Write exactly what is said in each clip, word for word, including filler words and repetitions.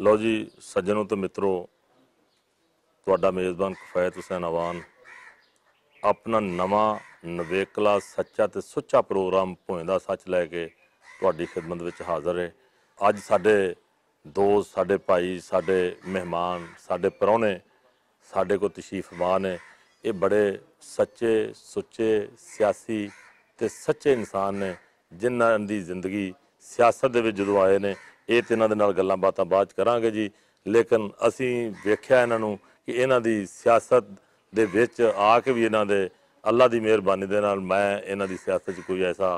لو جی، سجنوں تے متروں، تہاڈا میزبان کفایت حسین اوان اپنا نواں، نویکلا، سچا تے سچا پروگرام پوئیں دا سچ لے کے تہاڈی خدمت وچ حاضر ہے۔ اج ساڈے دوست، ساڈے بھائی، ساڈے مہمان، ساڈے پرونے ساڈے کول تشریف فرمان ہے۔ ایہہ بڑے سچے، سچے سیاسی تے سچے انسان نے، جنہاں دی زندگی سیاست دے وچ جدوں آئے نے، ایہہ تے انہاں دے نال گلاں باتاں بعد چ کراں گے جی۔ لیکن اسیں ویکھیا انہاں نوں کہ انہاں دی سیاست دے وچ آ کے وی انہاں دے اللہ دی مہربانی دے نال میں انہاں دی سیاست چ کوئی ایسا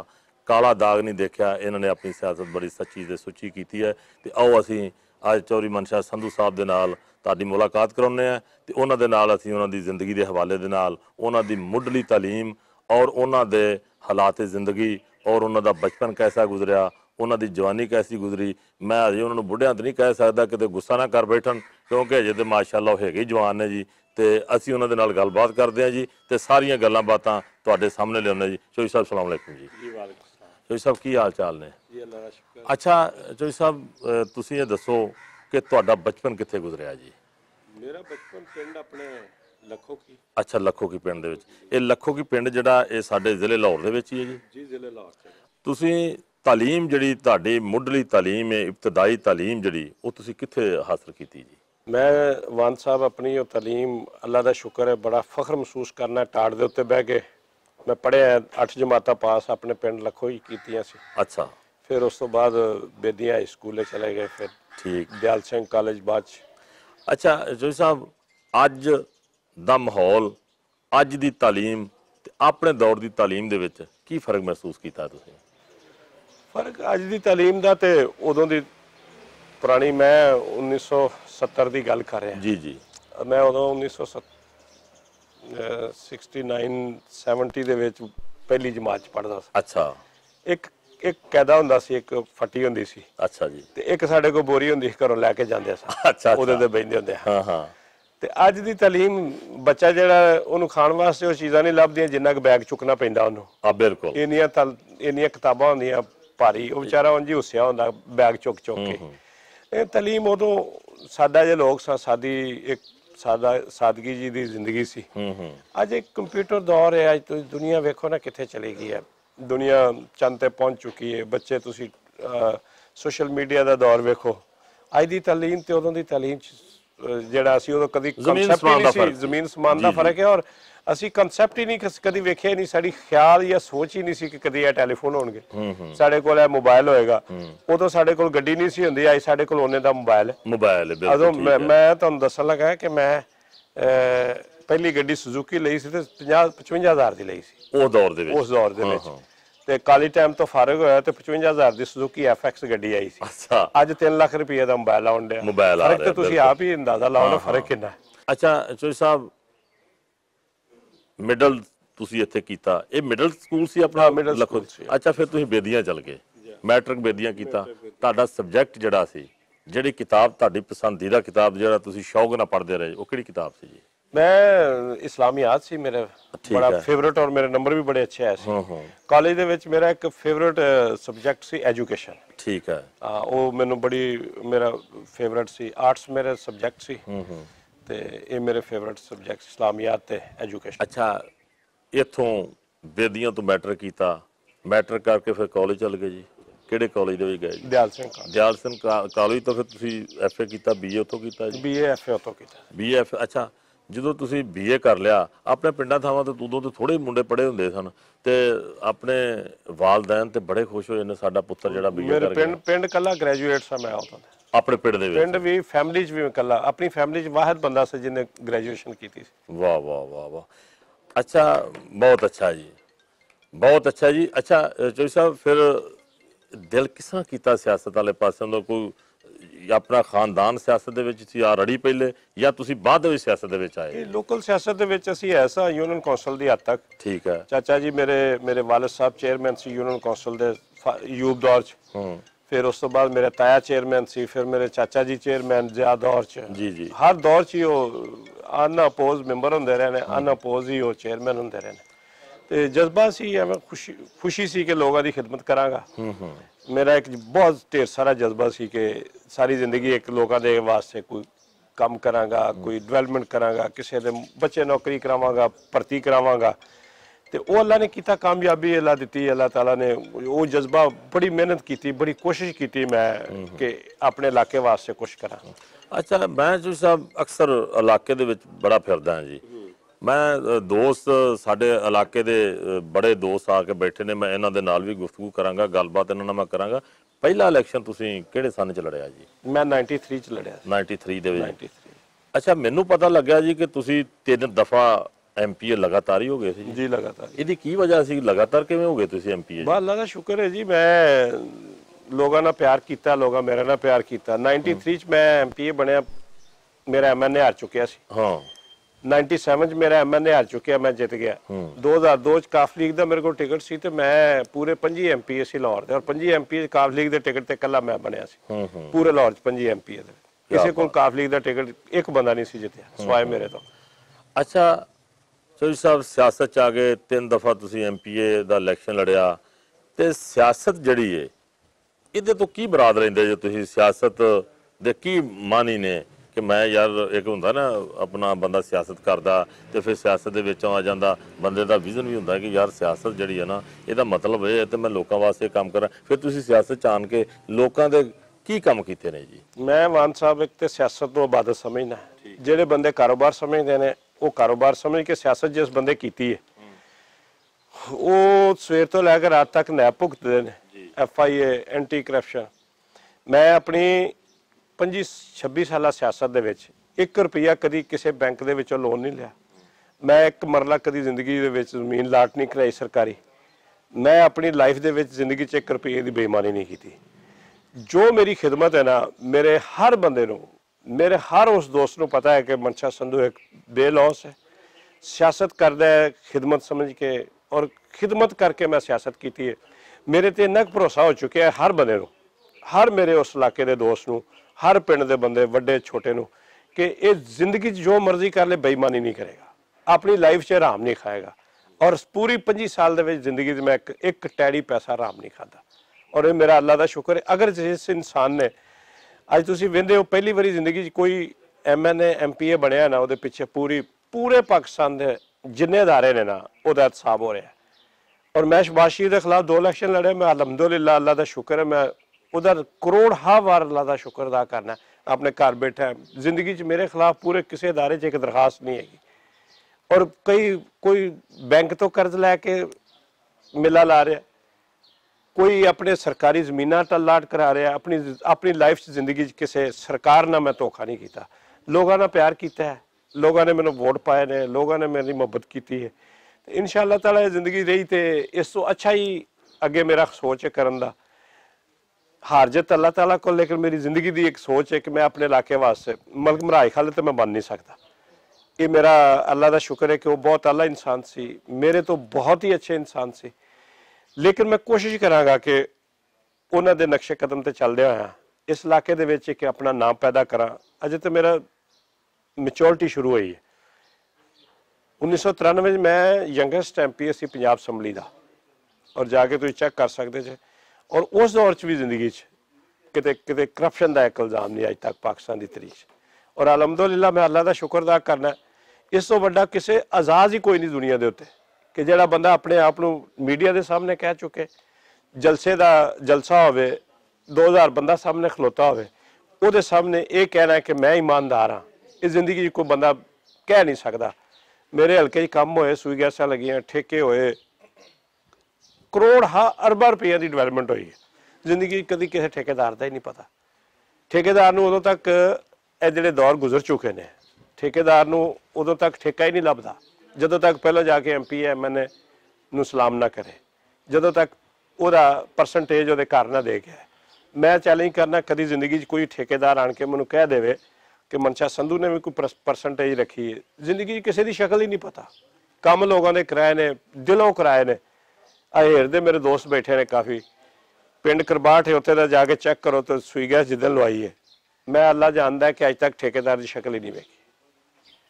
کالا داغ نہیں دیکھیا۔ انہاں نے اپنی سیاست بڑی سچی تے سچی کیتی ہے۔ تے آؤ اسیں اج چوری منشا سندھو صاحب دے نال تہاڈی ملاقات کراؤنے ہیں تے انہاں دے نال اسیں انہاں دی زندگی دے حوالے دے نال، انہاں دی مڈلی تعلیم اور انہاں دے حالات زندگی اور انہاں دا بچپن کیسا گزریا، انہاں دی جوانی کیسی گزری۔ میں اجے انہاں نوں بڈھیاں تے نہیں کہہ سکدا، کتے غصہ نہ کر بیٹھن، کیونکہ اجے تے ماشاءاللہ او ہیگے ہی جوان نے جی۔ تے اسی انہاں دے نال گل بات کردے ہاں جی، تے ساریاں گلاں باتاں تہاڈے سامنے لیاندے ہاں جی۔ چوہدری صاحب، السلام علیکم جی۔ جی، وعلیکم السلام۔ چوہدری صاحب، کی حال چال نے؟ جی، اللہ کا شکر۔ اچھا، چوہدری صاحب، اے، تسی اے دسو کہ تہاڈا بچپن کتھے گزریا جی؟ میرا بچپن پنڈ اپنے لکھو کی۔ اچھا، لکھو کی پنڈ دے وچ۔ اے لکھو کی پنڈ جڑا، اے ساڈے ضلع لاہور دے وچ ہی ہے جی؟ جی، ضلع لاہور سے۔ تسی تعلیم جڑی تہاڈی مڈلی تعلیم ہے، ابتدائی تعلیم جڑی، او تسی کتھے حاصل کیتی جی؟ میں وان صاحب اپنی او تعلیم، اللہ دا شکر ہے، بڑا فخر محسوس کرنا ٹاٹ دے اُتے بہہ کے۔ میں پڑھیا ہے، اٹھ جماعتاں پاس اپنے پنڈ لکھو ہی کیتیاں سی۔ اچھا۔ پھر اس تو بعد بیدیاں ہائی سکول چلے گئے، پھر ٹھیک۔ دیال سنگھ کالج بعد چ۔ اچھا، جوئی صاحب، اج دا ماحول، اج دی تعلیم تے اپنے دور دی تعلیم دے وچ کی فرق محسوس کیتا ہے تسی؟ فرق اج دی تعلیم دا تے ادوں دی پرانی، میں انیس سو ستر دی گل کر رہا۔ جی، جی۔ میں ادوں انیس سو ستر، سکسٹی نائن سیونٹی دے وچ پہلی جماعت چ پڑھدا سا۔ اچھا۔ ایک، ایک قیدا ہوندا سی، ایک فٹی ہوندی سی۔ اچھا جی۔ تے ایک ساڈے کول بوری ہوندی سی، گھروں لے کے جاندے سا۔ اچھا، اودے اچھا۔ تے بہندے ہوندے ہاں۔ ہاں، ہاں۔ تے اج دی تعلیم، بچہ جیہڑا اونوں کھان واسطے او چیزاں نہیں لبھدیاں، جنہاں کہ بیگ چکنا پیندا اونوں۔ آ، بالکل۔ اینیاں تل-، اینیاں کتاباں ہوندیاں بھاری، او بیچارہ اونجی ہسیا ہوندا بیگ چک چک کے۔ ہوں، ہوں۔ اے تعلیم ادوں سادہ جے لوگ ساں، سادی ایک سادہ، سادگی جی دی زندگی سی۔ ہوں، ہوں۔ اج ایک کمپیوٹر دور ہے، اج تسی دنیا ویکھو نا کتھے چلی گئی ہے۔ دنیا چند تے پہنچ چکی ہے۔ بچے تسی، آ، سوشل میڈیا دا دور ویکھو۔ اج دی تعلیم تے ادوں دی تعلیم چ، آ، جیہڑا سی ادوں کدی زمین کنسپٹ ہی سمان نہیں دا سی، فرق ہے۔ زمین سمان دا جی، جی۔ فرق ہے اور اسی کنسپٹ ہی نہیں کس-، کدی ویکھیا ہی نہیں، ساڈی خیال یا سوچ ہی نہیں سی کہ کدی اے ٹیلی فون ہون گے۔ ہوں، ہوں۔ ساڈے کول اے موبائل ہوئے گا۔ ہوں۔ ادوں ساڈے کول گڈی نہیں سی ہوندی، اج ساڈے کول اونے دا موبائل ہے۔ موبائل ہے، بالکل ادوں ٹھیک میں، ہے۔ میں تہانوں دسن لگا کہ میں اے، پہلی گڈی سوزوکی لئی سی تے پنجاہ، پچونجا ہزار دی لئی سی۔ اس دور دے وچ؟ اس دور دے ہاں، وچ۔ ہاں۔ تے کالی ٹائم تو فارغ ہویا تے پچونجا ہزار دی سوزوکی ایف ایکس گڈی آئی سی۔ اچھا۔ اج تین لاکھ روپیے دا موبائل آن ڈیا۔ موبائل آ فرق رہا تے ہے، تسی بالکل۔ آپ ہی اندازہ لاؤ ہاں، نا، فرق ہاں۔ کنا ہے۔ اچھا، چوہدری صاحب، مڈل تسی اتھے کیتا، اے مڈل سکول سی اپنا؟ ہاں، مڈل لکھو سکول سی۔ اچھا، پھر تسی بیدیاں چل گئے، جی۔ میٹرک بیدیاں کیتا۔ میٹرک بیدیاں۔ تہاڈا سبجیکٹ جڑا سی، جڑی کتاب تہاڈی پسندیدہ کتاب، جڑا تسی شوق نال پڑھدے رہے، او کیڑی کتاب سی جی؟ میں اسلامیات سی میرے، ٹھیک بڑا ہے۔ فیورٹ اور میرے نمبر بھی بڑے اچھے آئے سی۔ ہوں، ہوں۔ کالج دے وچ میرا ایک فیورٹ، اے، سبجیکٹ سی ایجوکیشن۔ ٹھیک ہے۔ آ، او مینوں بڑی، میرا فیورٹ سی، آرٹس میرے سبجیکٹ سی۔ ہوں، ہوں۔ تے اے میرے فیورٹ سبجیکٹ اسلامیات تے ایجوکیشن۔ اچھا، اتھوں بیدیاں تو میٹرک کیتا، میٹرک کر کے پھر کالج چل گئے جی؟ کیڑے کالج دے وچ گئے جی؟ دیال سنگھ کالج۔ دیال سنگھ کا-، کالج تو پھر تسی ایف اے کیتا، بی اے اتھوں کیتا جی؟ بی اے ایف اے اتھوں کیتا۔ بی اے ایف اے، اچھا، جدوں تسی بی اے کر لیا، اپنے پنڈاں تھاواں تے ادوں تے تھوڑے ہی منڈے پڑھے ہوندے سن، تے اپنے والدین تے بڑے خوش ہوئے نے، ساڈا پتر جڑا بی اے میرے کر گیا۔ پنڈ، پنڈ کلا گریجویٹ سا میں اتھوں تے۔ اپنے پنڈ دے وچ؟ پنڈ وی، فیملی چ وی کلا، اپنی فیملی چ واحد بندہ سی جن نے گریجویشن کیتی سی۔ واہ، واہ، واہ، واہ۔ اچھا، بہت اچھا جی، بہت اچھا جی۔ اچھا، اے، چوہدری صاحب، پھر دل کس طرح کیتا سیاست والے پاسے؟ اندر کوئی اپنا خاندان سیاست دے وچ سی، آ رڑی پہلے، یا تسی بعد وچ سیاست دے وچ آئے؟ یہ لوکل سیاست دے وچ اسی ایسا یونین کونسل دی حد تک۔ ٹھیک ہے۔ چاچا جی میرے، میرے والد صاحب چیئرمین سی یونین کونسل دے فا-، یوتھ دور چ۔ ہوں۔ پھر اس تو بعد میرے تایا چیئرمین سی، پھر میرے چاچا جی چیئرمین ضیاء دور چ۔ جی، جی۔ ہر دور چ ہی وہ ان اپوز ممبر ہوندے رہنے، ہوں۔ ان اپوز ہی وہ چیئرمین ہوندے رہنے۔ تے جذبہ سی، ایویں خوشی، خوشی سی کہ لوگاں دی خدمت کراں گا۔ ہوں، ہوں۔ میرا ایک بہت ڈھیر سارا جذبہ سی کہ ساری زندگی ایک لوکاں دے واسطے کوئی کم کراں گا، کوئی ڈیولپمنٹ کراں گا، کسے دے بچے نوکری کراواں گا، بھرتی کراواں گا۔ تے او اللہ نے کیتا، کامیابی اللہ دتی، اللہ تعالیٰ نے۔ او جذبہ، بڑی محنت کیتی، بڑی کوشش کیتی میں کہ اپنے علاقے واسطے کچھ کراں۔ اچھا، میں جو صاحب اکثر علاقے دے وچ بڑا پھردا ہاں جی۔ میں، اہ، دوست، ساڈے علاقے دے، اہ، بڑے دوست آ کے بیٹھے نے، میں انہاں دے نال وی گفتگو کراں گا، گل بات انہاں نال میں کراں گا۔ پہلا الیکشن تسی کہڑے سن چ لڑیا جی؟ میں نائنٹی تھری چ لڑیا سی۔ نائنٹی تھری دے وچ؟ Ninety three. اچھا، مینوں پتہ لگیا جی کہ تسی تین دفعہ ایم پی اے لگاتار ہی ہو گئے سی جی۔ جی، لگاتار ہی۔ ایہدی کی وجہ سی؟ لگاتار کیویں ہو گئے تسی ایم پی اے جی؟ بس اللہ دا شکر ہے جی، میں لوگاں نال پیار کیتا، لوگاں میرے نال پیار کیتا۔ نائنٹی تھری چ میں ایم پی اے بنیا، میرا ایم این اے ہار چکیا سی۔ ہاں۔ نائنٹی سیون چ میرا ایم این اے ہار چکیا، میں جت گیا۔ دو ہزار دو چ کاف لیگ دا میرے کول ٹکٹ سی تے میں پورے پنجی ایم پی اے سی لاہور دے، اور پنجی ایم پی اے کاف لیگ دے ٹکٹ تے کلا میں بنیا سی۔ پورے لاہور چ پنجی ایم پی اے دے، کسے کول کاف لیگ دا ٹکٹ ایک بندہ نہیں سی جتیا سوائے میرے تو۔ اچھا، چوہدری صاحب، سیاست چ آ گئے، تین دفعہ تسی ایم پی اے دا الیکشن لڑیا، تے سیاست جڑی ہے، ایہدے تو کی مراد رہندا ہے جو تسی سیاست دے کی معنی نے؟ کہ میں یار، ایک ہوندا نا، اپنا بندہ سیاست کردا تے پھر سیاست دے وچ آ جاندا، بندے دا ویژن وی ہوندا ہے کہ یار، سیاست جڑی ہے نا، ایہدا مطلب اے ہے تے میں لوکاں واسطے کم کراں۔ پھر تسی سیاست چ آن کے لوکاں دے کی کم کیتے نے جی؟ میں وان صاحب ایک تے سیاست نوں عبادت سمجھنا۔ جیہڑے بندے کاروبار سمجھدے نے، او کاروبار سمجھ کے سیاست جس بندے کیتی ہے، او سویر تو لے کے رات تک نیب بھگتدے نے۔ ایف آئی اے، اینٹی کرپشن۔ میں اپنی پنجی چھبی سالہ سیاست دے وچ اک روپیہ کدی کسے بینک دے وچوں لون نہیں لیا۔ میں اک مرلہ کدی زندگی دے وچ زمین لاٹ نہیں کرائی سرکاری۔ میں اپنی لائف دے وچ زندگی چ اک روپیے دی بے ایمانی نہیں کیتی۔ جو میری خدمت ہے نا، میرے ہر بندے نوں، میرے ہر اس دوست نوں پتا ہے کہ منشا سندھو ایک بے لوس ہے، سیاست کردا ہے خدمت سمجھ کے، اور خدمت کر کے میں سیاست کیتی ہے۔ میرے تے انہاں کو بھروسہ ہو چکیا ہے ہر بندے نوں، ہر میرے اس علاقے دے دوست نوں، ہر پنڈ دے بندے، وڈے چھوٹے نوں، کہ اے زندگی چ جو مرضی کر لے، بے ایمانی نہیں کرے گا، اپنی لائف چ آرام نہیں کھائے گا۔ اور پوری پنجی سال دے وچ زندگی دے میں اک، اک ٹیڑی پیسہ آرام نہیں کھادا۔ اور اے میرا اللہ دا شکر ہے، اگر جس انسان نے، اج تسی ویندے ہو، پہلی واری زندگی چ کوئی ایم این اے، ایم پی اے بنیا نا، او دے پچھے پوری، پورے پاکستان دے جنہیں ادارے نے نا، او دا احتساب ہو رہا ہے۔ اور میں شہباز شریف دے خلاف دو الیکشن لڑے، میں الحمدللہ، اللہ دا شکر ہے، میں ادھر کروڑ ہا وار اللہ دا شکر ادا کرنا ہے۔ اپنے گھر بیٹھا ہے، زندگی چ میرے خلاف پورے کسے ادارے چ ایک درخواست نہیں ہے گی۔ اور کئی، کوئی بینک تو قرض لے کے میلہ لا رہا ہے، کوئی اپنے سرکاری زمیناں تے الاٹ کرا رہا ہے، اپنی، اپنی لائف چ، زندگی چ کسے سرکار نہ میں دھوکا نہیں کیتا۔ لوگاں نہ پیار کیتا ہے، لوگاں نے مینوں ووٹ پائے نے، لوگاں نے میری محبت کیتی ہے۔ تے انشاءاللہ تعالیٰ اے زندگی رہی تے اس تو اچھا ہی اگے میرا سوچ ہے کرن دا۔ ہار جت اللہ تعالیٰ کو، لیکن میری زندگی دی ایک سوچ ہے کہ میں اپنے علاقے واسطے، ملک مراج خالد تے میں بن نہیں سکتا۔ یہ میرا اللہ دا شکر ہے کہ وہ بہت اعلیٰ انسان سی، میرے تو بہت ہی اچھے انسان سی، لیکن میں کوشش کراں گا کہ انہاں دے نقش قدم تے چلدے ہوئے ہاں اس علاقے دے وچ ایک اپنا نام پیدا کراں۔ اجے تے میرا میچورٹی شروع ہوئی ہے۔ انیس سو ترانوے وچ میں ینگسٹ ایم پی اے سی پنجاب اسمبلی دا، اور جا کے تسی چیک کر سکدے جے۔ اور اس دور چ بھی زندگی چ کتے، کتے کرپشن دا ایک الزام نہیں اج تک پاکستان دی تاریخ چ۔ اور الحمدللہ میں اللہ دا شکر ادا کرنا ہے، اس تو وڈا کسے اعزاز ہی کوئی نہیں دنیا دے اُتے کہ جڑا بندہ اپنے آپ نو میڈیا دے سامنے کہہ چکے، جلسے دا جلسہ ہووے، دو ہزار بندہ سامنے کھلوتا ہووے، او دے سامنے اے کہنا ہے کہ میں ایماندار ہاں، اس زندگی چ کوئی بندہ کہہ نہیں سکدا۔ میرے حلقے چ کم ہوئے، سوئی گیساں لگیاں، ٹھیکے ہوئے، کروڑ ہا ارباں روپیہ دی ڈیولپمنٹ ہوئی ہے۔ زندگی چ کدی کسے ٹھیکیدار دا ہی نہیں پتا۔ ٹھیکیدار نوں ادوں تک، اے جڑے دور گزر چکے نے، ٹھیکیدار نوں ادوں تک ٹھیکہ ہی نہیں لبدا جدوں تک پہلو جا کے ایم پی اے، ایم این اے نوں سلام نہ کرے، جدوں تک اوہدا پرسنٹیج اوہدے گھر نہ دے گیا۔ میں چیلنج کرنا، کدی زندگی چ کوئی ٹھیکیدار آن کے مینوں کہہ دے کہ منشا سندھو نے وی کوئی پرس-، پرسنٹیج رکھی ہے۔ زندگی چ کسے دی شکل ہی نہیں پتا۔ کم لوگاں نے کرائے نے، دلوں کرائے نے۔ اہیر دے میرے دوست بیٹھے نے کافی، پنڈ کرباٹ ہے، اتھے دا جا کے چیک کرو تے سوئی گیس جدن لوائی ہے۔ میں اللہ جاندا ہے کہ اج تک ٹھیکیدار دی شکل ہی نہیں ویکھی۔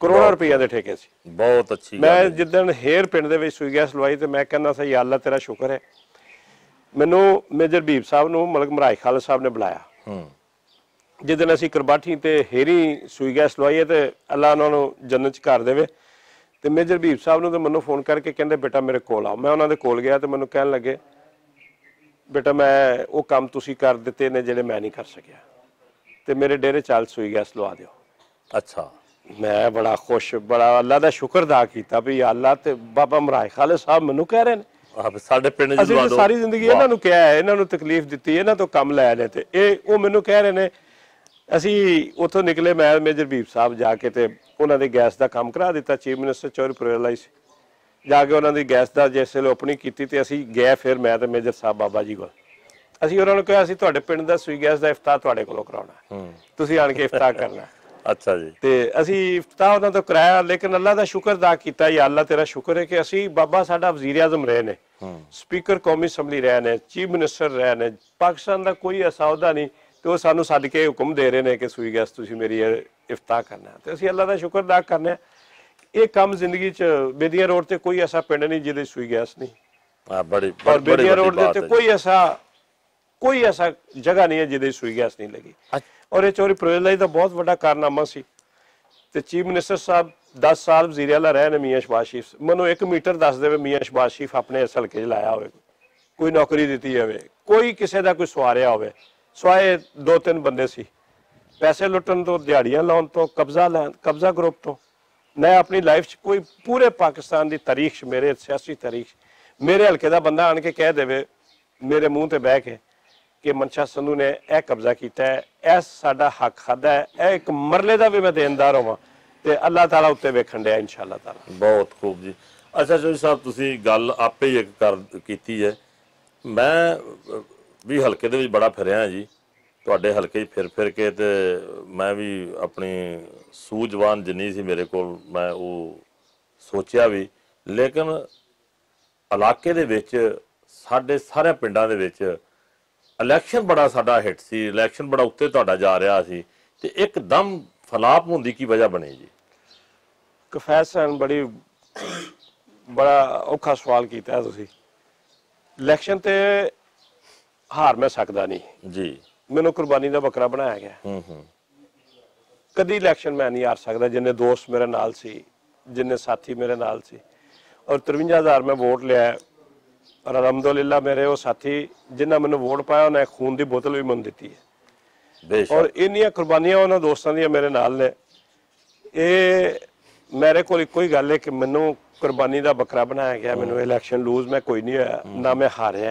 کروڑاں روپیہ دے ٹھیکے سی۔ بہت اچھی میں گل ہے۔ جدن ہیر پنڈ دے وچ سوئی گیس لوائی تے میں کہنا سا، "یا اللہ، تیرا شکر ہے۔" مینوں میجر بھیب صاحب نوں ملک مراج خالد صاحب نے بلایا۔ ہوں۔ جس دن اسی کرباٹھی تے ہیری سوئی گیس لوائی ہے تے اللہ انہاں نوں جنت چ گھر دے۔ تے میجر حبیب صاحب نوں تے مینوں فون کر کے کہندے، "بیٹا، میرے کول آؤ۔" میں انہاں دے کول گیا تے مینوں کہن لگے، "بیٹا، میں او کم تسی کر دتے نے جڑے میں نہیں کر سکیا، تے میرے ڈیرے چال سوئی گیس لوا دیو۔" اچھا۔ میں بڑا خوش، بڑا اللہ دا شکر ادا کیتا بھی یا اللہ، تے بابا مراج خالد صاحب مینوں کہہ رہے نے۔ ساڈے پنڈ اسی تے ساری زندگی انہاں نوں کہیا ہے، انہاں نوں تکلیف دتی، انہاں تو کم لے نے، تے اے او مینوں کہہ رہے نے۔ اسی اتھوں نکلے، میں میجر حبیب صاحب جا کے تے انہاں دے گیس دا کم کرا دتا، چیف منسٹر چوری پرویز لائی سی۔ جا کے انہاں دی گیس دا جس ویلے اوپننگ کیتی تے اسی گئے، پھر میں تے میجر صاحب بابا جی کول۔ اسی انہاں نوں کہیا، "اسی تہاڈے پنڈ دا سوئی گیس دا افتتاح تہاڈے کولوں کراونا ہے۔ تسی آن کے افتتاح کرنا ہے۔" اچھا جی۔ تے اسی افتتاح انہاں تو کرایا، لیکن اللہ دا شکر ادا کیتا، یا اللہ تیرا شکر ہے کہ اسی، بابا ساڈا وزیر اعظم رہے نے، سپیکر قومی اسمبلی رہے نے، چیف منسٹر رہے نے، پاکستان دا کوئی ایسا عہدہ نہیں تے او سانوں سد کے حکم دے رہے نے کہ سوئی گیس تسی میری افتتاح کرنا ہے۔ تے اسی اللہ دا شکر ادا کرنے ہیں۔ یہ کم زندگی چ بیدیاں روڈ تے کوئی ایسا پنڈ نہیں جہدے سوئی گیس نہیں۔ ہاں، بڑی، اور بڑی، بڑی بیدیاں وڈی روڈ دے بات تے ہے جی۔ کوئی ایسا، کوئی ایسا جگہ نہیں ہے جہدے سوئی گیس نہیں لگی۔ اچھا۔ اور یہ چوری پرویز لائی دا بہت وڈا کارنامہ سی۔ تے چیف منسٹر صاحب دس سال وزیر اعلیٰ رہے نے میاں شباز شریف، مینوں ایک میٹر دس دے میاں شباز شریف اپنے اس حلقے چ لایا ہوئے، کوئی نوکری دتی ہوئے، کوئی کسے دا کوئی سواریا ہوئے، سوائے دو تین بندے سی۔ پیسے لٹن تو، دیہاڑیاں لاؤن تو، قبضہ لین، قبضہ گروپ تو۔ میں اپنی لائف چ کوئی، پورے پاکستان دی تاریخ چ، میرے سیاسی تاریخ چ، میرے حلقے دا بندہ آن کے کہہ دے، میرے منہ تے بہ کے، کہ منشا سندھو نے اے قبضہ کیتا ہے، اے ساڈا حق کھادا ہے، اے ایک مرلے دا بھی میں دیندار ہوواں، تے اللہ تعالیٰ اتنے ویکھن ڈیا، انشاءاللہ تعالیٰ۔ بہت خوب جی۔ اچھا، چوہدری صاحب، تسی گل آپے ہی ایک کر کیتی ہے۔ میں، اہ، بھی حلقے دے وچ بڑا پھریا ہاں جی۔ تہاڈے حلقے وچ پھر پھر کے تے میں بھی اپنی سوجوان جنی سی میرے کول، میں او سوچیا بھی، لیکن علاقے دے وچ، ساڈے سارے پنڈاں دے وچ الیکشن بڑا ساڈا ہٹ سی، الیکشن بڑا اُتے تہاڈا جا رہیا سی، تے اک دم فلاپ ہوندی کی وجہ بنی جی؟ کفیس سین، بڑی، بڑا اوکھا سوال کیتا ہے تسی۔ الیکشن تے ہار میں سکدا نہیں۔ جی۔ مینوں قربانی دا بکرا بنایا گیا۔ ہوں، ہوں۔ کدی الیکشن میں نہیں ہار سکدا، جنہیں دوست میرے نال سی، جنہیں ساتھی میرے نال سی، اور ترونجا ہزار میں ووٹ لیا ہے، اور الحمدللہ میرے وہ ساتھی جنہاں مینوں ووٹ پایا، انہاں نے خون دی بوتل بھی من دتی ہے۔ بے شک۔ اور انہیاں قربانیاں انہاں دوستاں دیاں میرے نال نے۔ اے میرے کول کوئی گل ہے کہ مینوں قربانی دا بکرا بنایا گیا، مینوں الیکشن لوز میں کوئی نہیں ہویا، نہ میں ہاریا،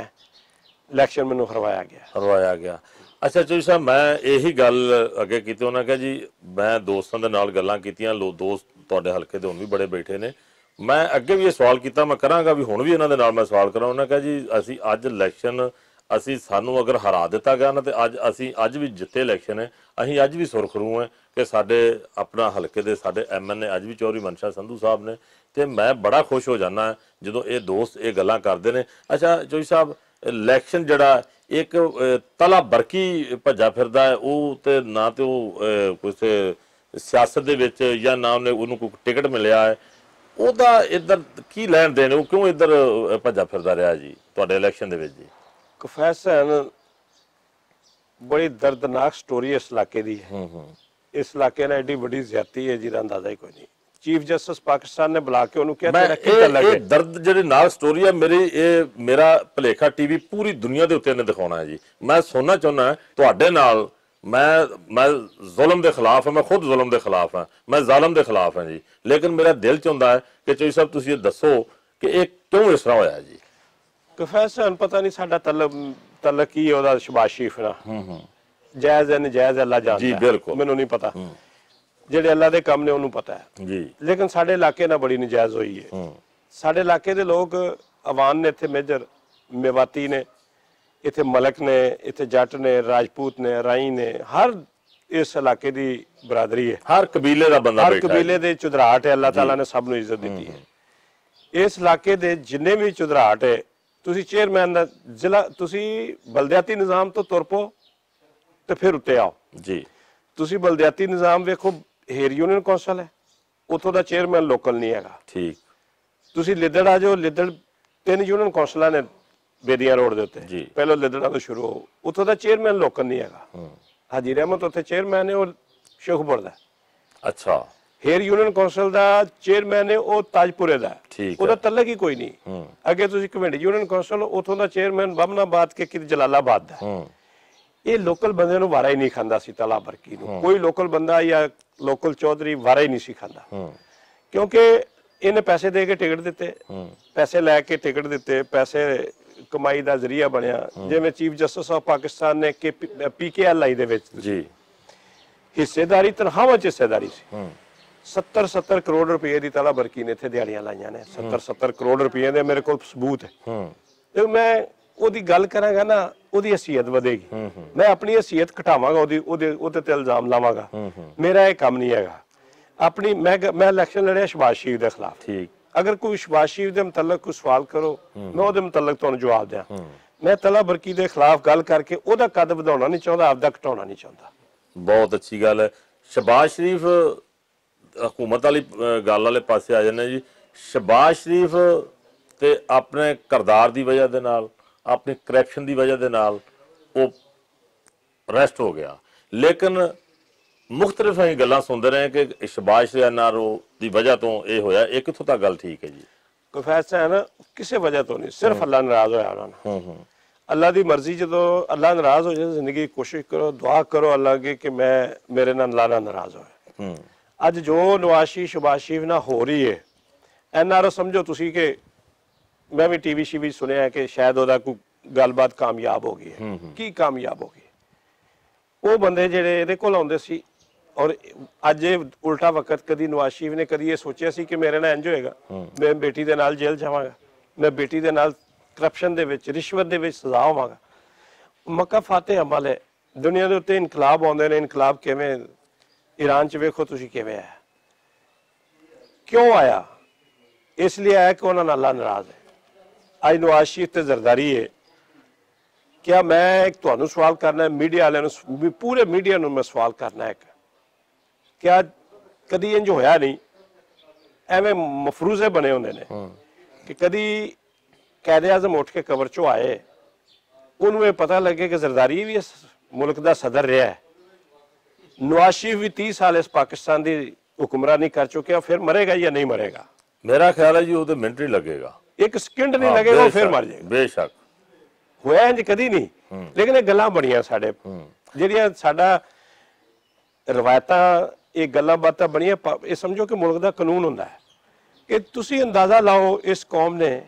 الیکشن مینوں ہروایا گیا۔ ہروایا گیا۔ اچھا، چوہدری صاحب، میں یہی گل اگے کیتی، انہاں کہا جی، میں دوستاں دے نال گلاں کیتیاں، لو-، دوست تہاڈے حلقے دے ہن وی بڑے بیٹھے نے۔ میں اگے وی یہ سوال کیتا، میں کراں گا وی، ہن وی انہاں دے نال میں سوال کراں۔ انہاں کہا جی، اسی اج الیکشن، اسی، سانوں اگر ہرا دتا گیا نا، تے اج اسی اج وی جتے الیکشن ہے، اسی اج وی سرخرو ہیں کہ ساڈے اپنا حلقے دے ساڈے ایم این اے اج وی چوہدری منشا سندھو صاحب نے۔ تے میں بڑا خوش ہو جانا جدوں اے دوست اے گلاں کردے نے۔ اچھا، چوہدری صاحب، الیکشن جڑا ایک، اے، تلا برقی بھجا پھردا ہے، او تے نہ تے او، اے، کسے سیاست دے وچ یا نہ انہیں، انہوں کوئی ٹکٹ ملیا ہے، او دا ادھر کی لین دین ہے؟ او کیوں ادھر، اے، بھجا پھردا رہیا جی تہاڈے الیکشن دے وچ جی؟ کفیس حسین، بڑی دردناک سٹوری اس علاقے دی ہے۔ اس علاقے نال ایڈی وڈی زیادتی ہے جیہدا اندازہ ہی کوئی نہیں۔ چیف جسٹس پاکستان نے بلا کے انہوں کہا میں تیرا کی اے، تعلق اے ہے؟ درد جڑی نال سٹوری ہے میری، اے میرا بھلیکھا ٹی وی پوری دنیا دے اتنے نے دکھانا ہے جی۔ میں سننا چاہنا ہے تہاڈے نال، میں، میں ظلم دے خلاف ہاں، میں خود ظلم دے خلاف ہاں، میں ظالم دے خلاف ہاں جی، لیکن میرا دل چاہندا ہے کہ چوہدری صاحب تسی یہ دسو کہ یہ کیوں اس طرح ہویا ہے جی؟ کفیس حسین، پتہ نہیں ساڈا تعلق، تعلق کی ہے اوہدا شباز شریف نال۔ جائز ہے، نجائز ہے، اللہ جاندا جی، ہے۔ بالکل۔ مینوں نہیں پتہ۔ جڑے اللہ دے کم نے، انہوں پتہ ہے۔ جی۔ لیکن ساڈے علاقے نال بڑی نجائز ہوئی ہے۔ ساڈے علاقے دے لوگ، عوام نے، اتھے میجر میواتی نے، اتھے ملک نے، اتھے جٹ نے، راجپوت نے، رائی نے، ہر اس علاقے دی برادری ہے۔ ہر قبیلے دا بندہ ہر بیٹھا ہے۔ قبیلے دے چودھراہٹ ہے، اللہ تعالیٰ نے سب نوں عزت دتی ہے۔ اس علاقے دے جنہیں وی چودھراہٹ ہے، تسی چیئرمین دا ضلع، تسی بلدیاتی نظام تو تر پو تے پھر اُتے آؤ۔ جی۔ تسی بلدیاتی نظام ویکھو، ہیر یونین کونسل ہے، اتھوں دا چیئرمین لوکل نہیں ہے گا۔ ٹھیک۔ تسی لدڑ آ جاؤ، لدڑ تین یونین کونسلاں نے بیدیاں روڈ دے اُتے۔ جی۔ پہلو لدڑاں تو شروع ہو، اتھوں دا چیئرمین لوکل نہیں ہے گا۔ حاجی رحمت اتھے چیئرمین ہے، اور شیخ بردا۔ اچھا۔ ہیر یونین کونسل دا چیئرمین ہے، او تاج پورے دا ہے۔ ٹھیک ہے۔ تعلق ہی کوئی نہیں۔ اگے تسی کمنڈ یونین کونسل، اتھوں دا چیئرمین بمنا باد کے کد جلال آباد دا ہے۔ یہ لوکل بندے نوں وارا ہی نہیں کھاندا سی، تلا برکی نوں کوئی لوکل بندہ یا لوکل چودھری وارا ہی نہیں سی کھاندا۔ کیونکہ انہیں پیسے دے کے ٹکٹ دتے، پیسے لے کے ٹکٹ دتے، پیسے کمائی دا ذریعہ بنیا۔ جیویں چیف جسٹس آف پاکستان نے کہ پی کے ایل آئی دے وچ حصے داری، تنخواہاں چ حصے داری سی۔ ستر ستر کروڑ روپے دی تلا برکی نے اتھے دیہاڑیاں لائیاں نے۔ ستر ستر کروڑ روپے دے میرے کول ثبوت ہے۔ تے میں اودی گل کراں گا نا، اودی حیثیت ودے گی۔ میں اپنی حیثیت گھٹاواں گا، اودی اودے اودے تے الزام لاواں گا۔ میرا یہ کم نہیں ہے گا۔ اپنی میں گ- میں الیکشن لڑیا شہباز شریف دے خلاف۔ اگر کوئی شہباز شریف دے متعلق کوئی سوال کرو، میں اودے متعلق تانوں جواب دیاں۔ میں تلا برکی دے خلاف گل کر کے اودہ قد ودھاونا نہیں چاہندا، آپدا گھٹاونا نہیں چاہندا۔ بہت اچھی گل ہے۔ شہباز شریف حکومت والی گل والے پاسے آ جانے جی۔ شہباز شریف تے اپنے کردار دی وجہ دے نال، اپنی کرپشن دی وجہ دے نال وہ ریسٹ ہو گیا۔ لیکن مختلف ایں گلاں سندے رہے کہ شہباز شریف نارو دی وجہ تو یہ ہویا، یہ کتھوں تک گل ٹھیک ہے جی؟ کوئی فیصلہ ہے نا، کسے وجہ تو نہیں، صرف اللہ ناراض ہویا انہاں نال۔ اللہ دی مرضی، جدوں اللہ ناراض ہو جائے، زندگی کوشش کرو، دعا کرو اللہ اگے کہ میں، میرے نال اللہ نہ ناراض ہوئے۔ اج جو نواز شریف شباز شریف نہ ہو رہی ہے، این آر او سمجھو تسی کہ میں بھی ٹی وی شی وی سنیا ہے کہ شاید اوہدا کوئی گل بات کامیاب ہو گئی ہے۔ کی کامیاب ہو گئی؟ او بندے جیہڑے ایہدے کول آندے سی، اور اج ایہہ الٹا وقت، کدی نواز شریف نے کدی ایہہ سوچیا سی کہ میرے نال انج ہوئے گا؟ میں بیٹی دے نال جیل جاواں گا، میں بیٹی دے نال کرپشن دے وچ، رشوت دے وچ سزا ہوواں گا؟ مکہ فاتح عمل ہے۔ دنیا دے اتے انقلاب آندے نے، انقلاب کیویں؟ ایران چ ویکھو تسی کیویں آیا؟ کیوں آیا؟ اس لیے آیا کہ انہاں نال اللہ ناراض ہے۔ اج نواز شریف تے زرداری ہے۔ کیا میں ایک تہانوں سوال کرنا ہے، میڈیا والے نوں، پورے میڈیا نوں میں سوال کرنا ہے، کیا کدی انج ہویا نہیں؟ ایویں مفروضے بنے ہوندے نے کہ کدی قائد اعظم اٹھ کے قبر چوں آئے، انہوں یہ پتہ لگے کہ زرداری بھی اس ملک دا صدر رہا ہے، نواز شریف بھی تیس سال اس پاکستان دی حکمرانی کر چکے، پھر مرے گا یا نہیں مرے گا؟ میرا خیال ہے جی، وہ تو منٹ نہیں لگے گا۔ ایک سیکنڈ نہیں لگے گا، وہ پھر مر جائے گا۔ بے شک۔ ہویا انج کدی نہیں۔ لیکن یہ گلاں بڑیاں ساڈے، جڑیاں ساڈا روایتاں، یہ گلاں باتاں بڑیاں پا- یہ سمجھو کہ ملک دا قانون ہوندا ہے کہ تسی اندازہ لاؤ، اس قوم نے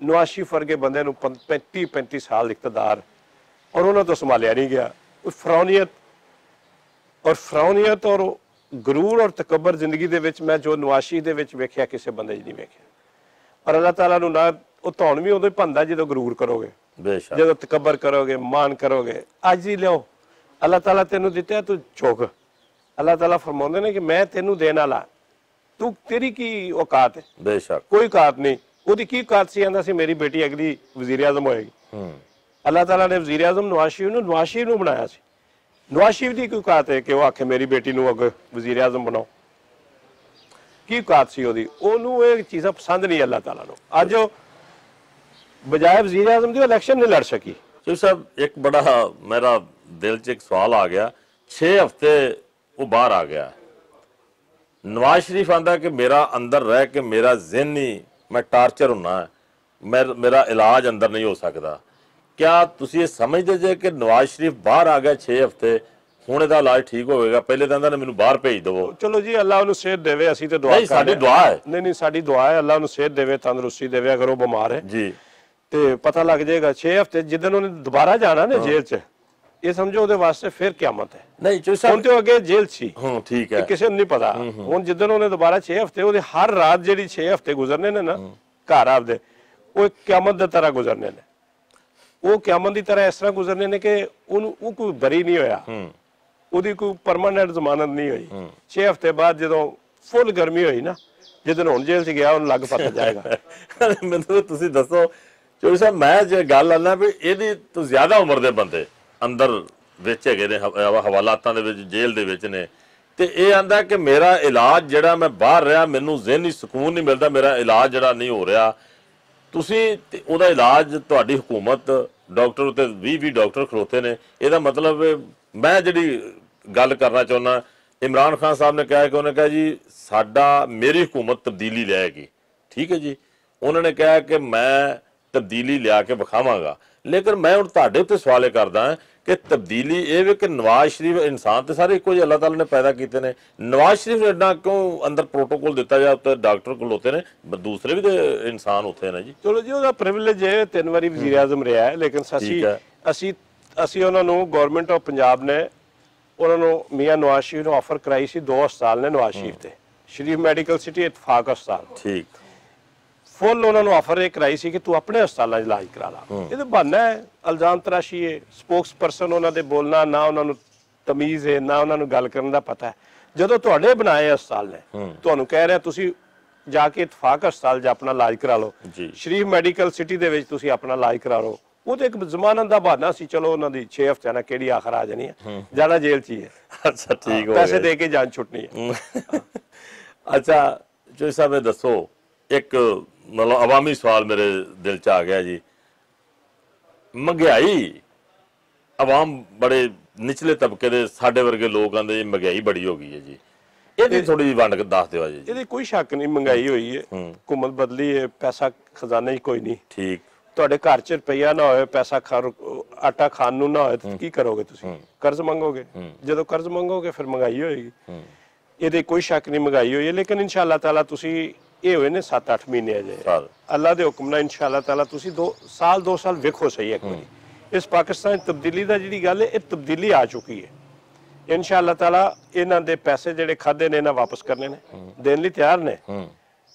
نواز شریف ورگے بندے نوں پن- پینتی پینتی سال اقتدار اور انہاں تو سنبھالیا نہیں گیا۔ فرعونیت اور فرعونیت اور غرور اور تکبر زندگی دے وچ میں جو نواز شریف دے وچ ویکھیا، کسے بندے وچ نہیں ویکھیا۔ اور اللہ تعالیٰ نوں نہ، وہ تہن بھی ادو ہی بندا جدو غرور کرو گے، بے شک۔ جدو تکبر کرو گے، مان کرو گے۔ اج ہی لو، اللہ تعالیٰ تینوں دتا ہے، تو چوک۔ اللہ تعالیٰ فرماوندے نے کہ میں تینوں دین والا، تو تیری کی اوقات ہے؟ بے شک۔ کوئی اوقات نہیں۔ وہ کی اوقات سی؟ آندا سی میری بیٹی اگلی وزیر اعظم ہوئے گی۔ اللہ تعالیٰ نے وزیر اعظم نواز شریف نوں، نواز شریف نوں بنایا سی۔ نواز شریف دی کوئی اوقات ہے کہ وہ آکھے میری بیٹی نوں اگے وزیر اعظم بناؤ؟ کی اوقات سی اودی؟ اونوں یہ چیزاں پسند نہیں اللہ تعالیٰ نوں۔ اج وہ بجائے وزیر اعظم دی الیکشن نہیں لڑ سکی۔ شیخ صاحب، ایک بڑا میرا دل چ ایک سوال آ گیا۔ چھ ہفتے وہ باہر آ گیا۔ نواز شریف آندا کہ میرا اندر رہ کے میرا ذہنی میں ٹارچر ہونا ہے، میر- میرا علاج اندر نہیں ہو سکدا۔ کیا تسی یہ سمجھدے جے کہ نواز شریف باہر آ گیا چھ ہفتے، ہن دا علاج ٹھیک ہوئے گا؟ پہلے تو آندا نے مینوں باہر بھیج دو۔ چلو جی، اللہ انہوں صحت دے، اسی تے دعا نہیں، کر ساڈی رہے ہیں۔ دعا ہے۔ نہیں نہیں، ساڈی دعا ہے، اللہ انہوں صحت دے، تندرستی دے، اگر وہ بیمار ہے۔ جی۔ تے پتہ لگ جائے گا چھ ہفتے جدن انہوں نے دوبارہ جانا نا جیل چ، یہ سمجھو، وہ واسطے پھر قیامت ہے۔ نہیں، چوہدری صاحب۔ ہن تے وہ اگے جیل سی۔ ہوں، ٹھیک ہے۔ یہ کسے نوں نہیں پتا۔ ہن جدن انہوں نے دوبارہ چھ ہفتے، وہ ہر رات جڑی چھ ہفتے گزرنے نے نا، گھر آپ دے، وہ ایک قیامت دی طرح گزرنے نے۔ وہ قیامت دی طرح اس طرح گزرنے نے کہ انہوں وہ کوئی بری نہیں ہویا۔ وہ کوئی پرماننٹ ضمانت نہیں ہوئی۔ چھ ہفتے بعد جدوں فل گرمی ہوئی نا، جدن ہن جیل چ گیا، انہوں لگ پتا جائے گا۔ مینوں تسی دسو، چوہدری صاحب، میں جے گل آنا بھی یہ تو زیادہ عمر دے بندے اندر وچ ہے نے، حو- حوالاتاں دے وچ، جیل دے وچ نے، تے اے آندا کہ میرا علاج جڑا میں باہر رہیا، مینوں ذہنی سکون نہیں ملدا، میرا علاج جڑا نہیں ہو رہیا۔ تسی تے اودا علاج، تہاڈی حکومت، ڈاکٹر اتے وی وی ڈاکٹر کھلوتے نے، اے دا مطلب اے میں جڑی گل کرنا چاہنا، عمران خان صاحب نے کہا کہ انہوں نے کہا جی، ساڈا میری حکومت تبدیلی لے گی۔ ٹھیک ہے جی، انہوں نے کہا کہ میں تبدیلی لیا کے وکھاواں گا۔ لیکن میں ہن تہاڈے تے سوال اے کردا ہاں کہ تبدیلی اے وے کہ نواز شریف، انسان تے سارے اکو جے اللہ تعالیٰ نے پیدا کیتے نے، نواز شریف نے ایڈا کیوں اندر پروٹوکول دتا جا تے ڈاکٹر کول ہوتے نے، دوسرے بھی تے انسان ہوتے ہیں نا جی۔ چلو جی، اوہدا پریویلیج ہے، تین واری وزیر اعظم رہیا ہے، لیکن اسی اسی اسی انہاں نوں گورنمنٹ آف پنجاب نے انہاں نوں، میاں نواز شریف نوں آفر کرائی سی، دو ہسپتال نے نواز شریف تے، شریف میڈیکل سٹی، اتفاق ہسپتال۔ ٹھیک۔ فل انہاں نوں آفر اے کرائی سی کہ تو اپنے ہسپتالاں 'چ علاج کرا لا۔ یہ تے بہانا ہے، الزام تراشی ہے، سپوکس پرسن انہاں دے بولنا، نہ انہاں نوں تمیز ہے، نہ انہاں نوں گل کرن دا پتہ ہے۔ جدوں تہاڈے بنائے ہسپتال نے، تہانوں کہہ رہے تسی جا کے اتفاق ہسپتال 'چ اپنا علاج کرا لو، شریف میڈیکل سٹی دے وچ تسی اپنا علاج کرا لو، وہ تے ایک ضمانت دا بہانا سی، چلو انہاں دی چھ ہفتیاں نال کیڑی آخر آ جانی ہے، جانا جیل چ ہی ہے۔ اچھا، ٹھیک ہو پیسے گیا۔ دے کے جان چھٹنی ہے۔ اچھا، چوہدری صاحب، یہ دسو، ایک، مطلب، عوامی سوال میرے دل چ آ گیا جی، مہنگائی، عوام، بڑے نچلے طبقے دے، ساڈے ورگے لوگ آندے جی مہنگائی بڑی ہو گئی ہے جی، یہ تھوڑی جی ونڈ دس دیو جی۔ یہ کوئی شک نہیں، مہنگائی ہوئی ہے، حکومت بدلی ہے، پیسہ خزانے ہی کوئی نہیں۔ ٹھیک۔ تہاڈے گھر چ روپیہ نہ ہوئے، پیسہ کھا-، آٹا کھان نوں نہ ہوئے، تو کی کرو گے تسی؟ قرض منگو گے۔ جدوں قرض منگو گے، پھر مہنگائی ہوئے گی۔ یہ تے کوئی شک نہیں، مہنگائی ہوئی ہے، لیکن انشاءاللہ تعالیٰ تسی، یہ ہوئے نے ست اٹھ مہینے اجے۔ اللہ دے حکم نال انشاءاللہ تعالیٰ تسی دو سال، دو سال ویکھو صحیح ایک واری۔ اس پاکستان چ تبدیلی دا جڑی گل ہے، یہ تبدیلی آ چکی ہے۔ انشاءاللہ تعالیٰ انہاں دے پیسے جڑے کھادے نے، انہاں واپس کرنے نے، دین لئی تیار نے۔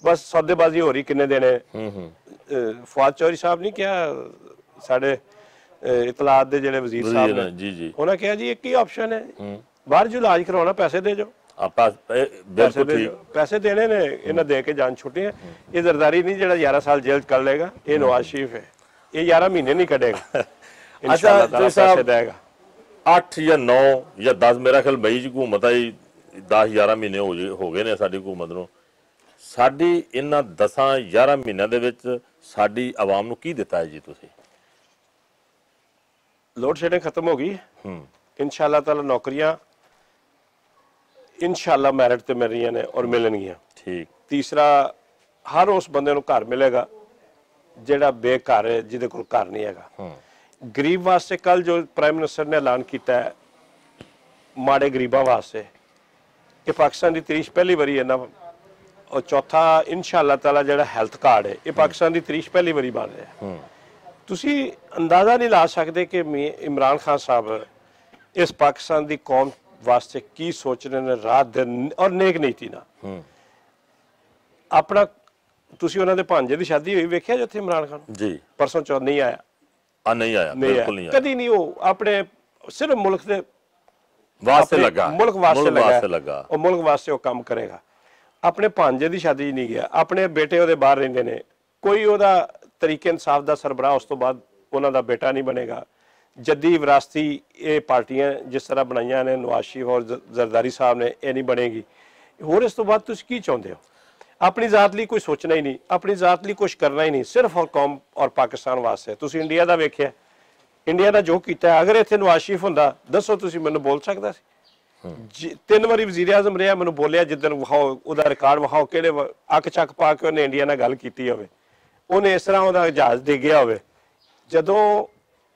بس سودے بازی ہو رہی کنے دینے۔ فواد چوہدری صاحب نہیں کیا، ساڈے اطلاعات دے جڑے وزیر صاحب نے، جی، جی۔ انہاں کہیا جی، ایک ہی آپشن ہے، باہر جو علاج کروانا، پیسے دے جو۔ پیسے دینے نے، انہاں دے کے جان چھٹی ہے۔ یہ زرداری نہیں جڑا گیارہ سال جیل چ کر لے گا، یہ نواز شریف ہے، یہ گیارہ مہینے نہیں کڈے گا۔ انشاءاللہ تعالیٰ پیسے دے گا۔ اٹھ یا نو یا دس، میرا خیال مئی چ حکومت آئی، دس گیارہ مہینے ہو گئے نے ساڈی حکومت نوں۔ ساڈی انہاں دساں یاراں مہینیاں دے وچ ساڈی عوام نوں کی دتا ہے جی تسی؟ لوڈ شیڈنگ ختم ہو گئی۔ انشاءاللہ تعالیٰ نوکریاں انشاءاللہ میرٹ تے مل رہیاں نے اور ملن گیاں۔ ٹھیک۔ تیسرا، ہر اس بندے نوں گھر ملے گا جڑا بے گھر ہے، جدے کول گھر نہیں ہے گا۔ غریب واسطے کل جو پرائم منسٹر نے اعلان کیتا ہے، ماڑے غریباں واسطے، یہ پاکستان دی تریش پہلی واری ہے نا۔ اور چوتھا، انشاءاللہ تعالیٰ جڑا ہیلتھ کارڈ ہے، یہ پاکستان دی تریش پہلی واری بن رہا ہے۔ تسی اندازہ نہیں لا سکتے کہ می-، عمران خان صاحب اس پاکستان دی قوم واسطے کی سوچ رہے نے رات دن اور نیک نیتی نال۔ اپنا، تسی انہاں دے بھانجے دی شادی ہوئی ویکھیا جتھے عمران خان؟ جی۔ پرسوں چوتھ نہیں آیا۔ آ، نہیں آیا، نہیں آیا۔ بالکل نہیں آیا۔ کدی نہیں، وہ اپنے صرف ملک دے واسطے اپنے لگا۔ ملک واسطے ملک لگا واسطے ہے۔ لگا۔ اور ملک واسطے وہ کام کرے گا۔ اپنے بھانجے دی شادی نہیں گیا، اپنے بیٹے وہ باہر رہندے نے۔ کوئی وہ طریقے انصاف دا سربراہ اس تو بعد انہاں دا بیٹا نہیں بنے گا۔ جدی وراثتی یہ پارٹیاں جس طرح بنائیاں نے نواز شریف اور ز-، زرداری صاحب نے، یہ نہیں بنے گی۔ ہور اس تو بعد تسی کی چاہندے ہو؟ اپنی ذات لئی کوئی سوچنا ہی نہیں، اپنی ذات لئی کچھ کرنا ہی نہیں، صرف اور قوم اور پاکستان واسطے۔ تسی انڈیا دا ویکھیا، انڈیا دا جو کیتا ہے، اگر ایتھے نواز شریف ہوندا، دسو تسی مینوں بول سکدا سی؟ جی، تین واری وزیر اعظم رہیا، مینوں بولیا جدن وہاؤ، اوہدا ریکارڈ وہاؤ، کہڑے و-، اک چک پا کے انہیں انڈیا نال گل کیتی ہوئے، انہیں اس طرح اوہدا جہاز ڈگیا ہوئے۔ جدوں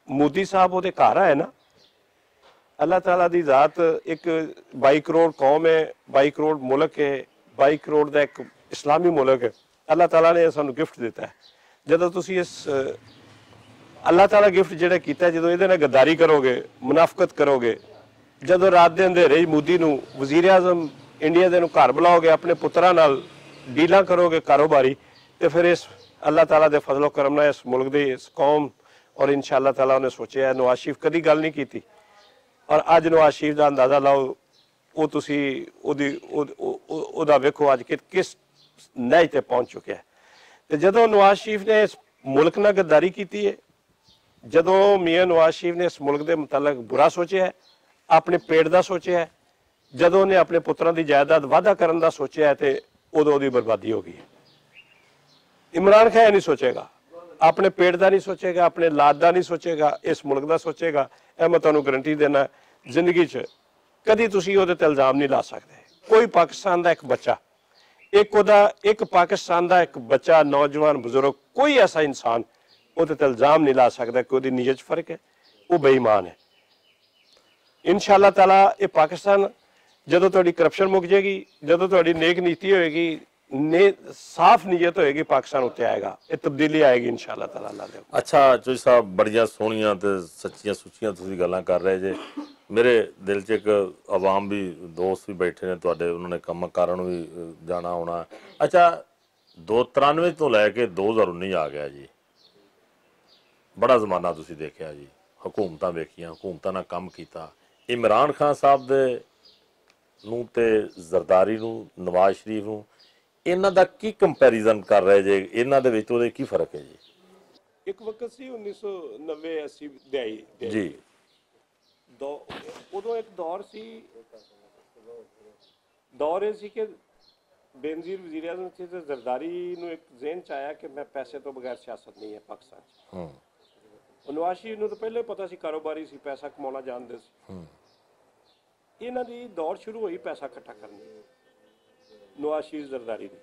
مودی صاحب اوہدے گھر آئے نا، اللہ تعالیٰ دی ذات، ایک بائی کروڑ قوم ہے، بائی کروڑ ملک ہے، بائی کروڑ دا ایک اسلامی ملک ہے۔ اللہ تعالیٰ نے سانوں گفٹ دیتا ہے۔ جدوں تسی اس، اللہ تعالیٰ گفٹ جڑا کیتا ہے، جدوں ایہدے نال غداری کرو گے، منافقت کرو گے، جدوں رات دے اندھیرے ہی مودی نوں، وزیر اعظم انڈیا دے نوں گھر بلاؤ گے، اپنے پتراں نال ڈیلاں کرو گے کاروباری، تے پھر اس اللہ تعالیٰ دے فضل و کرم نال اس ملک دی، اس قوم، اور انشاءاللہ تعالیٰ انہیں سوچیا ہے، نواز شریف کدی گل نہیں کیتی۔ اور اج نواز شریف دا اندازہ لاؤ، او تسی، او دی، او، او، او، او دا ویکھو اج کہ کس نہج تے پہنچ چکیا ہے۔ تے جدوں نواز شریف نے اس ملک نال غداری کیتی ہے، جدوں میاں نواز شریف نے اس ملک دے متعلق برا سوچیا ہے، اپنے پیٹ دا سوچیا ہے، جدوں نے اپنے پتراں دی جائیداد وعدہ کرن دا سوچیا ہے تے ادوں دی بربادی ہو گئی ہے۔ عمران خان نہیں سوچے گا، اپنے پیٹ دا نہیں سوچے گا، اپنے لاد دا نہیں سوچے گا، اس ملک دا سوچے گا۔ اے میں تانوں گارنٹی دینا، زندگی چ کدی تسی اوہدے تے الزام نہیں لا سکدے۔ کوئی پاکستان دا ایک بچہ، ایک اوہدا، ایک پاکستان دا ایک بچہ، نوجوان، بزرگ، کوئی ایسا انسان اوہدے تے الزام نہیں لا سکدا کہ اوہدی نیت چ فرق ہے، وہ بے ایمان ہے۔ انشاءاللہ تعالیٰ یہ پاکستان، جدوں تہاڈی کرپشن مک جائے گی، جدوں تہاڈی نیک نیتی ہوئے گی، نے صاف نیت ہوئے گی، پاکستان اتنے آئے گا، یہ تبدیلی آئے گی انشاءاللہ تعالیٰ۔ اللہ دے۔ اچھا، چوہدری صاحب، بڑیاں سوہنیاں تے سچیاں سچیاں تسی گلاں کر رہے جے۔ میرے دل چ ایک عوام بھی، دوست بھی بیٹھے نے تہاڈے، انہوں نے کم کارن بھی، اہ، جانا ہونا۔ اچھا، دو ترانوے تو لے کے دو ہزار انی آ گیا جی۔ بڑا زمانہ تسی دیکھیا جی، حکومتاں ویکھیاں، حکومتاں نال کم کیتا۔ عمران خان صاحب دے نوں تے زرداری نوں، نواز شریف نوں، انہاں دا کی کمپیریزن کر رہے جے؟ انہاں دے وچ تے اوہدے کی فرق ہے جی؟ ایک وقت سی انیس سو نوے اسی دہائی دے جی۔ دو، ادوں ایک دور سی، دور یہ سی کہ بینظیر وزیر اعظم تھے تے زرداری نوں ایک ذہن چ آیا کہ میں پیسے تو بغیر سیاست نہیں ہے پاکستان چ۔ ہوں۔ نواز شریف نوں تو پہلے ہی پتا سی، کاروباری سی، پیسہ کمانا جانتے سی۔ ہوں۔ انہاں دی دور شروع ہوئی پیسہ اکٹھا کرنے، نواز شریف زرداری دی۔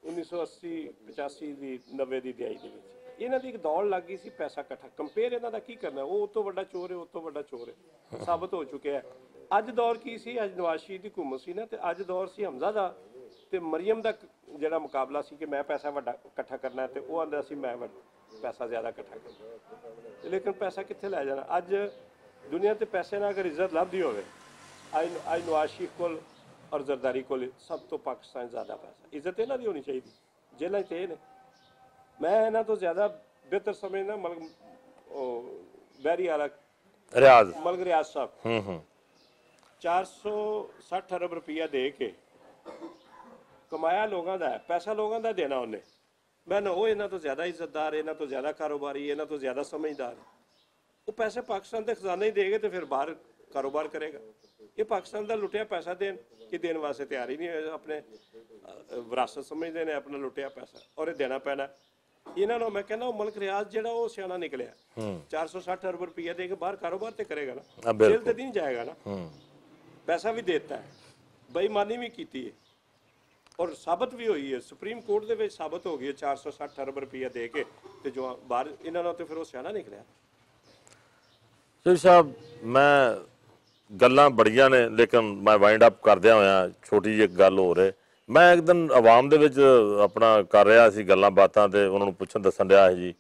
انیس سو اسی پچاسی دی، نوے دی دہائی دے وچ انہاں دی ایک دوڑ لگ گئی سی پیسہ اکٹھا۔ کمپیئر انہاں دا کی کرنا ہے؟ وہ اتوں وڈا چور ہے، اتوں وڈا چور ہے، ثابت ہو چکیا ہے۔ اج دور کی سی؟ اج نواز شریف دی حکومت سی نا، تے اج دور سی حمزہ دا تے مریم دا، جڑا مقابلہ سی کہ میں پیسہ وڈا اکٹھا کرنا ہے، تے وہ آندا سی میں وڈ-، پیسہ زیادہ اکٹھا کرنا۔ لیکن پیسہ کتھے لے جانا؟ اج دنیا تے پیسے نال اگر عزت لبدی ہوئے، اج، اج نواز شریف کول اور زرداری کول سب تو پاکستان زیادہ پیسہ، عزت انہاں دی ہونی چاہیے۔ جیلاں تے نے، میں انہاں تو زیادہ بہتر سمجھنا ملک، او، بحری والا ریاض۔ ملک ریاض صاحب۔ ہوں ہوں۔ چار سو سٹھ ارب روپیہ دے کے کمایا لوگاں دا ہے، پیسہ لوگاں دا دینا انہیں۔ میں نہ وہ انہاں تو زیادہ عزت دار، انہاں تو زیادہ کاروباری، انہاں تو زیادہ سمجھدار۔ وہ پیسے پاکستان دے خزانے ہی دے گے تے پھر باہر کاروبار کرے گا۔ یہ پاکستان دا لٹیا پیسہ دین، یہ دین واسطے تیار ہی نہیں ہوئے۔ اپنے، اہ، وراثت سمجھدے نے اپنا لٹیا پیسہ اور یہ دینا پینا۔ انہاں نوں میں کہنا، وہ ملک ریاض جڑا، وہ سیانا نکلیا۔ ہوں۔ چار سو سٹھ ارب روپیہ دے کے باہر کاروبار تے کرے گا نا۔ ہاں، بالکل۔ جیل تے نہیں جائے گا نا۔ ہوں۔ پیسہ بھی دیتا ہے، بےایمانی بھی کیتی ہے۔ اور ثابت بھی ہوئی ہے، سپریم کورٹ دے وچ ثابت ہو گئی ہے، چار سو سٹھ ارب روپیہ دے کے تے جو باہر انہاں نوں تے پھر وہ سیانا نکلیا۔ شیخ صاحب، میں گلاں بڑیاں نے، لیکن میں وائنڈ اپ کردیا ہویا چھوٹی جی ایک گل ہو رہے۔ میں ایک دن عوام دے وچ اپنا کر رہا سی گلاں باتاں، تے انہاں نوں پوچھن دسن رہا سی جی،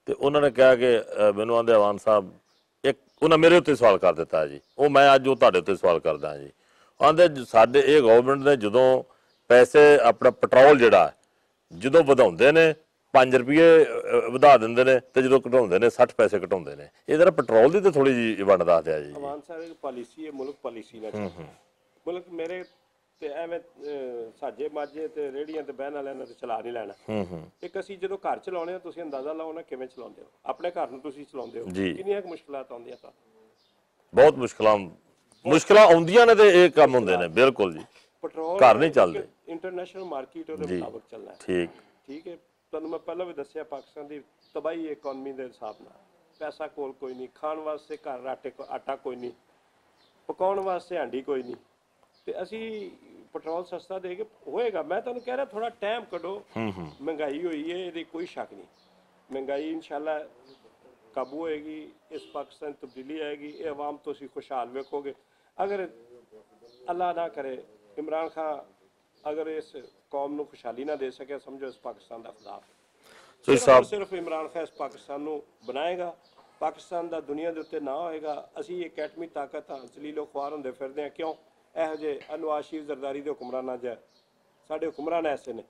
تے انہاں نے کہا کہ، اے، مینوں آندے عوام صاحب، ایک، انہاں میرے اتنے سوال کر دیتا ہے جی، وہ میں اج وہ تہاڈے اتنے سوال کردا ہاں جی۔ آندے ج-، ساڈے یہ گورنمنٹ نے جدوں پیسے اپنا پٹرول جڑا ہے، جدوں ودھاوندے نے پنج روپیے، اہ، ودھا دیندے نے، تے جدوں گھٹاوندے نے سٹھ پیسے گھٹاوندے نے۔ یہ ذرا پٹرول دی تے تھوڑی جی ونڈ دس دیا جی۔ عوام صاحب، ایک پالیسی ہے، ملک پالیسی نہ ہوں چلے۔ ہوں۔ ملک میرے تے ایویں، اے، ساجے ماجے تے ریڑھیاں تے بہن والے نال تے چلا نہیں لینا۔ ہوں ہوں۔ ایک اسی جدوں گھر چلاونے ہو، تسی اندازہ لاؤ نا کیویں چلاوندے ہو، اپنے گھر نوں تسی چلاوندے ہو، جی۔ کتنی ایک مشکلات آوندیاں تانوں؟ بہت مشکلاں، مشکلاں آوندیاں نے تے یہ کام ہوندے نے، بالکل جی۔ پٹرول گھر نہیں چلدے۔ انٹرنیشنل مارکیٹ دے جی۔ مطابق چلنا ہے۔ ٹھیک۔ ٹھیک ہے، تانوں میں پہلے بھی دسیا، پاکستان دی تباہی اکانومی دے حساب نال۔ پیسہ کول کوئی نہیں، کھان واسطے گھر آٹے کو-، آٹا کوئی نہیں، پکاؤن واسطے ہانڈی کوئی نہیں۔ تے اسی پٹرول سستا دے کے ہوئے گا۔ میں تانوں کہہ رہا، تھوڑا ٹائم کڈو۔ ہوں ہوں۔ مہنگائی ہوئی ہے، یہ کوئی شک نہیں۔ مہنگائی انشاءاللہ قابو ہوئے گی، اس پاکستان تبدیلی آئے گی، یہ عوام تو اسی خوشحال ویکھو گے۔ اگر اللہ نہ کرے، عمران خان اگر اس قوم نوں خوشحالی نہ دے سکے، سمجھو اس پاکستان دا خدا۔ صرف اور صرف عمران خان اس پاکستان نوں بنائے گا، پاکستان دا دنیا دے اُتے ناں ہوئے گا۔ اسی ایک ایٹمی طاقت ہاں، ذلیل و خوار ہوندے پھردے ہاں۔ کیوں؟ ایہو جے انواز شریف زرداری دے حکمراناں جے ساڈے حکمران ایسے نے۔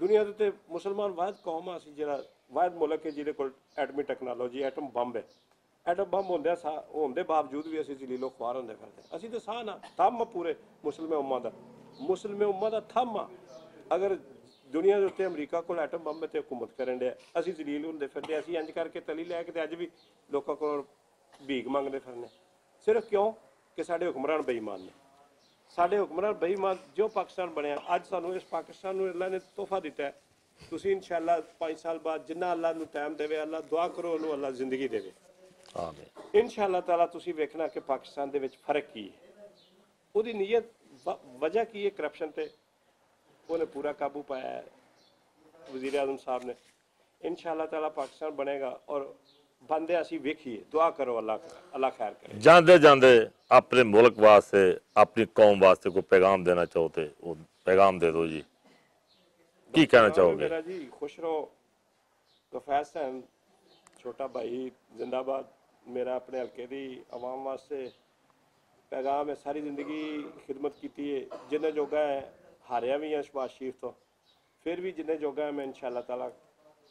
دنیا دے اُتے مسلمان واحد قوم آ سی، جڑا واحد ملک ہے جہدے کول ایٹمی ٹیکنالوجی، ایٹم بمب ہے۔ ایٹم بمب ہوندے سا-، ہوندے باوجود بھی اسی ذلیل و خوار ہوندے پھردے۔ اسی تے ساہ نہ، تھم آ پورے مسلم امہ دا۔ مسلم امہ دا تھم آ۔ اگر دنیا دے اُتے امریکہ کول ایٹم بمب ہے تے حکومت کرن ڈے، اسی ذلیل ہوندے پھردے، اسی انج کر کے تلی لے کے تے اج بھی لوکاں کول بھیک منگدے پھرنے۔ صرف کیوں؟ کہ ساڈے حکمران بے ایمان نے۔ ساڈے حکمران بے ایمان، جو پاکستان بنیا، اج سانوں اس پاکستان نوں اللہ نے تحفہ دتا ہے۔ تسی انشاءاللہ پانچ سال بعد جنہ اللہ نوں ٹائم دے، اللہ دعا کرو، انہوں اللہ زندگی دے۔ انشاءاللہ تعالیٰ تسی ویکھنا کہ پاکستان دے وچ فرق کی ہے، اوہدی نیت، وجہ کی ہے کرپشن تے، اوہنے پورا قابو پایا ہے وزیر اعظم صاحب نے۔ انشاءاللہ تعالیٰ پاکستان بنے گا اور بندے اسی ویکھیے، دعا کرو اللہ، اللہ خیر کرے۔ جاندے جاندے اپنے ملک واسطے، اپنی قوم واسطے کوئی پیغام دینا چاہو تے وہ پیغام دے دو جی۔ کی کہنا چاہو گے؟ میرا جی خوش رہو، گفیس حسین، چھوٹا بھائی، زندہ باد۔ میرا اپنے حلقے دی عوام واسطے پیغام ہے، ساری زندگی خدمت کیتی ہے، جنہیں جوگا ہے، ہاریا بھی ہے شباز شریف تو، پھر بھی جنہیں جوگا ہے میں انشاءاللہ تعالیٰ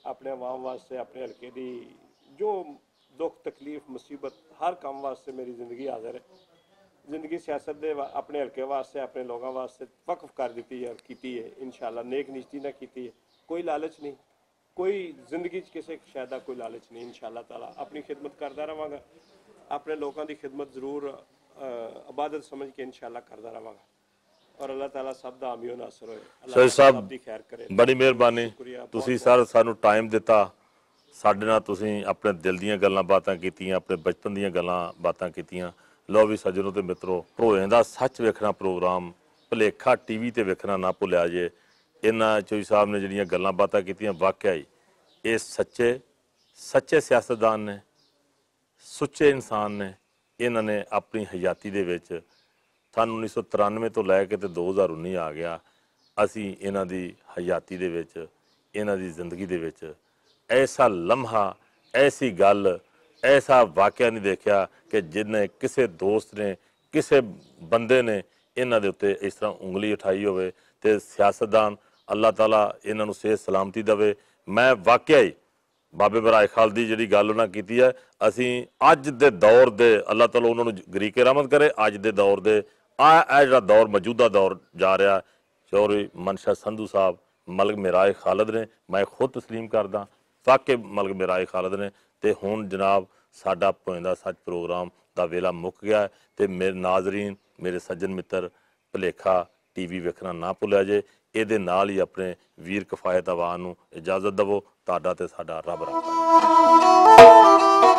اپنے عوام واسطے، اپنے حلقے دی جو دکھ تکلیف مصیبت، ہر کام واسطے میری زندگی حاضر ہے۔ زندگی سیاست دے وا- اپنے حلقے واسطے، اپنے لوگاں واسطے وقف کر دیتی ہے اور کیتی ہے، انشاءاللہ نیک نیتی نہ کیتی ہے۔ کوئی لالچ نہیں، کوئی زندگی چ کسے شے دا کوئی لالچ نہیں۔ انشاءاللہ تعالیٰ اپنی خدمت کردا رہواں گا، اپنے لوکاں دی خدمت ضرور، آ، عبادت سمجھ کے انشاءاللہ کردا رہواں گا۔ اور اللہ تعالیٰ سب دا حامی و ناصر ہوئے۔ اللہ سید تعالیٰ صاحب، سب دی خیر کرے۔ بڑی مہربانی۔ شکریہ، تسی بہت سر سانوں ٹائم دتا، ساڈے نال تسی اپنے دل دیاں گلاں باتاں کیتیاں، اپنے بچپن دیاں گلاں باتاں کیتیاں۔ لو بھی سجنوں تے مترو، پروئیں دا سچ ویکھنا پروگرام بھلیکھا ٹی وی تے ویکھنا نہ بھولیا جے۔ انہاں چوئی صاحب نے جڑیاں گلاں باتاں کیتیاں، واقعی اے سچے، سچے سیاستدان نے، سچے انسان نے۔ انہاں نے اپنی حیاتی دے وچ، سن انیس سو ترانوے تو لے کے تے دو ہزار انی آ گیا، اسی انہاں دی حیاتی دے وچ، انہاں دی زندگی دے وچ ایسا لمحہ، ایسی گل، ایسا واقعہ نہیں دیکھیا کہ جن نے کسے دوست نے، کسے بندے نے انہاں دے اتے اس طرح انگلی اٹھائی ہوئے۔ تے سیاستدان، اللہ تعالیٰ انہاں نوں صحت سلامتی دے۔ میں واقعی بابے برائے خالد دی جڑی گل انہاں کیتی ہے، اسی اج دے دور دے، اللہ تعالیٰ انہاں نوں گری کے رحمت کرے، اج دے دور دے، آ اے جڑا دور، موجودہ دور جا رہا ہے، چوری منشا سندھو صاحب ملک میرائے خالد نے، میں خود تسلیم کردا، واقعی ملک میرائے خالد نے۔ تے ہن جناب، ساڈا پوئندا سچ پروگرام دا ویلا مک گیا ہے۔ تے میرے ناظرین، میرے سجن متر، بھلیکھا ٹی وی ویکھنا نہ بھولیا جے۔ اے دے نال ہی اپنے ویر کفایت آواز نوں اجازت دو۔ تہاڈا تے ساڈا رب رکھا۔